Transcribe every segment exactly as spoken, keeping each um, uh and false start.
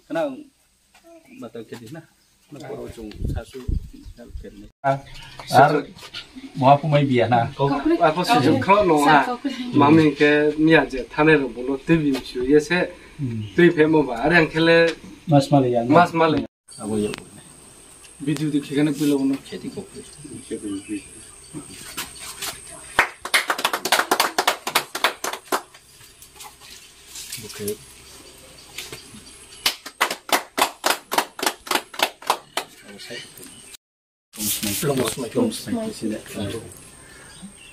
Kana mata kedi na. Na poro chung sasu help kedi. Ar moha pumai biya na. Ako sujung khro no ha. Mami ke miya je thane ro bolo twi bim chu ye se. Twi phe mo ba. Are ang khele mas male ya. Mas male. Abo ya. Video di khegana pilo no. Kheti ko. Okay.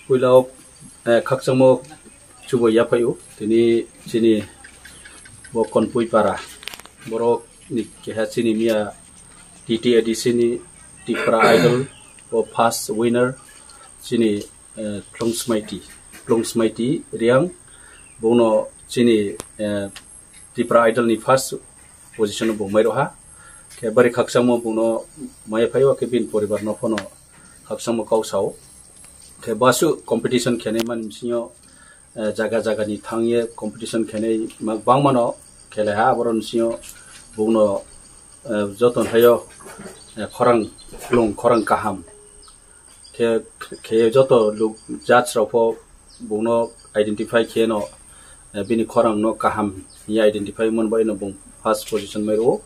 Puila o, eh, khakchangmo chubo yaphaio, tini chini bo Konpui para, borok ni keha chini miya T T A D C ni Tipra Idol bo first winner chini, eh, Tlung Smaiti, Tlung Smaiti Riang, bono chini, eh, Tipra Idol ni first position bo mai roha. Khe bari khakchangmo bono maya phaio, khe bini poribar no phano khakchangmo kau sao. Khe basu competition khenai mani bisingo, eh, jaga jaga ni thangye competition khenai ma-, bangmano khelai ha, aboroni bisingo bono, eh, joto hayo, eh, khorang lung khorang kaham. Khe, khe joto luk judge rok pho bungno identify khe no, eh, bini khorang no kaham ni identify mon bai no bung first position mai rwo.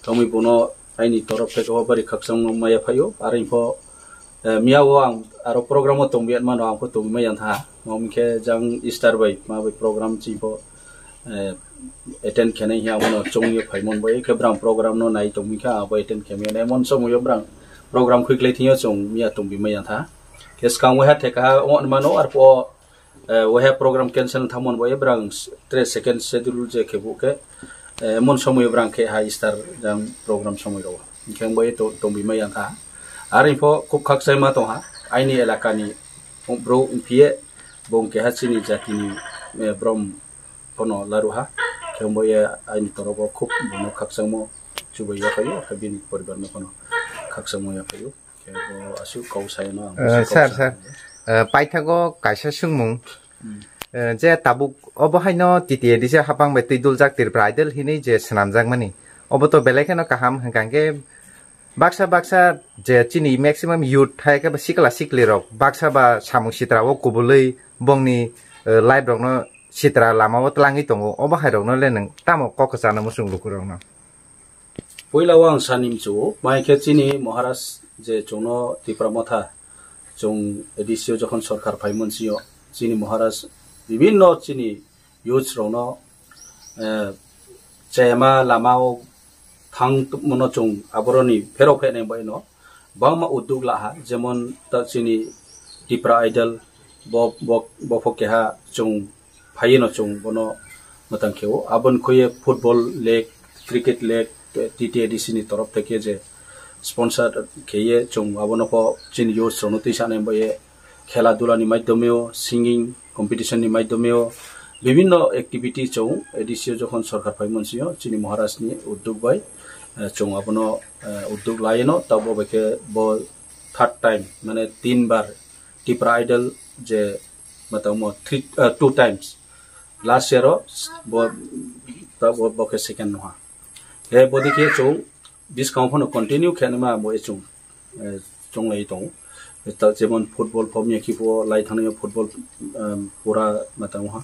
Thongwi bono aini torop theke o bari khakchang no maya phaio. Are pho, eh, miya o ang aro program o tongbi mano, ang pho tongbi mai yang tha. Mom khe jang Easter bai ma bai program chi pho eh, attend khenai hiya, abono chongwi phaimon bo, eh, khe brang program no nai tongwi kha, abo attend khe maya, emon somoyo brang program khuiklai thingyo chong miya tongwi maya tha. Khe swkang waiha theka ha, o mano arphuh, eh, waiha program cancel thamon bo, eh, brang s-, tre second schedule je khe bu khe, eh, emon somoyo brang khe ha Easter jang program somoi rwo. Hingkhe bo, eh, to-, tongwi maya tha. Are pho khub khakchai ma tongha, aini elaka ni bro wngphiye, bo wngkhe ha chini jati ni, eh, brom. Phano laruha, khe bo ye aini torobo khub bono khakchangmo chubai yaphaio, khe bini poribar no phano khakchangmo yaphaio, khe bo aswk kau saino ang Eh, aswk kau sir, sa- sir. Eh, paithago kaisa swngmung. Hmm. Eh, je tabuk obo haino T T A D C hapang bai twi duljak Tripura Idol hinwi je swnamjakmani, obo to belai kheno kaham, hwnkha hwnkhe baksa baksa je chini maximum youth hai khe ba sikla sikli rok baksa ba samung sitra o kubulwi bongni, eh, life rokno sitra lama o twlangwi tongo, obo hai rokno le nwng tamo kok kwchana muchung luku rokno? Puila o ang sani mchu, mai khe chini Maharaj je chwngno Tipra Motha, chwng A D C o jokhon sorkar phaimon sio, chini Maharaj bibinno chini youths rokno, eh, chayama lama o thang tongmano chwng aboroni pherok phainai bai no bangma udduk laha, jemon ta chini Tipra Idol bo, bo, bo pho keha chwng phaiye no chwng bono mwtang khe o. Aboni khuye football league, cricket league, T T A D C ni torof theke je sponsor kheye chwng abono pho chini youths rokno twi sanai bai khela dula ni maidhome o, singing competition ni maidhome o, bibinno activity chwng A D C o jokhon sorkar phaimon sio chini Maharaj ni udduk bai, eh, chwng abono, eh, udduk laino, tabo bai khe bo third time, mane tin bar Tipra Idol je matangmo three, eh, two times. Last year o bo, bo, bo khe second noha. He bodi khe chwng buskang phano continue khenma bo e chwng, eh, chonglai tongo. Ta jemon football pho mia khe pho lai thangnaio football, em, pura matangha.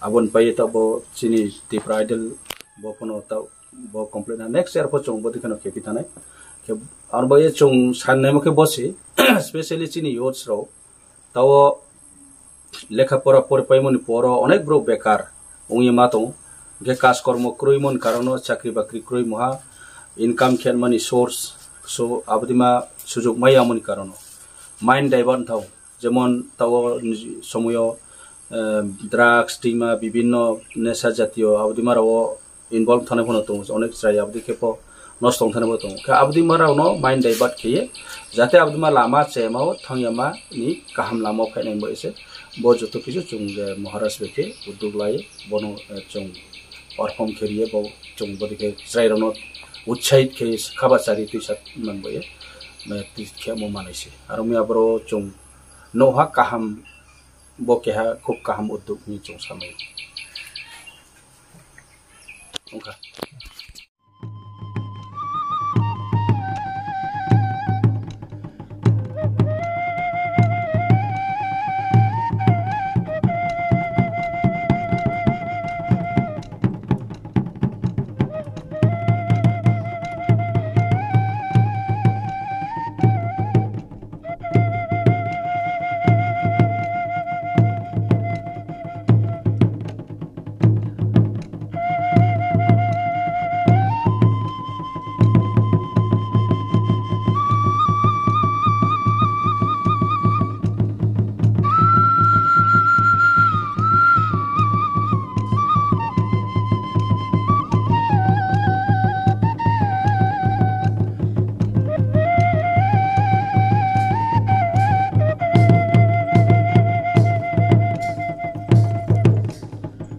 Aboni pai ta bo chini Tipra Idol bo phano ta bo complete na next year pho chwng bodi kheno khepi tanai. Khe aro bo e chwng sannaimo khe bosi, specially chini youths rok. Tao lekha pora pori paimani poro onek borok bekar wngwi ma tongo. Hwnkhe kaj kormo kwrwi mani karono chakri bakri kwrwi moha income khe mani source so abodima sujok maya mani karono mind divert thao. Jemon tao somoyo, eh, drugs, tima, bibinno nesa jatiyo abodima rao involve thangnaifano tongo, onek chwrai abodikhe pho nosto wng thangnaifano tongo. Khe abodima rokno mind divert kheye, jate abodima lama chayamao thangyama ni kaham lamao phainai bo ese. Bo joto kisu chwng je Maharaj bai khe udduk lai, bono, eh, chwng perform khe riye, bo chwng bodikhe chwrairokno utsahit khe khabachari twisa manbaye, eh, twi khe omo manwi se. Aro miya boro chwng noha kaham, bo keha khub kaham udduk hinwi chwng samai. wngkha.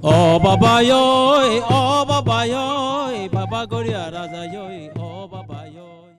O baba yoi, o baba yoi, baba Goria Raja yoi, o baba yoi.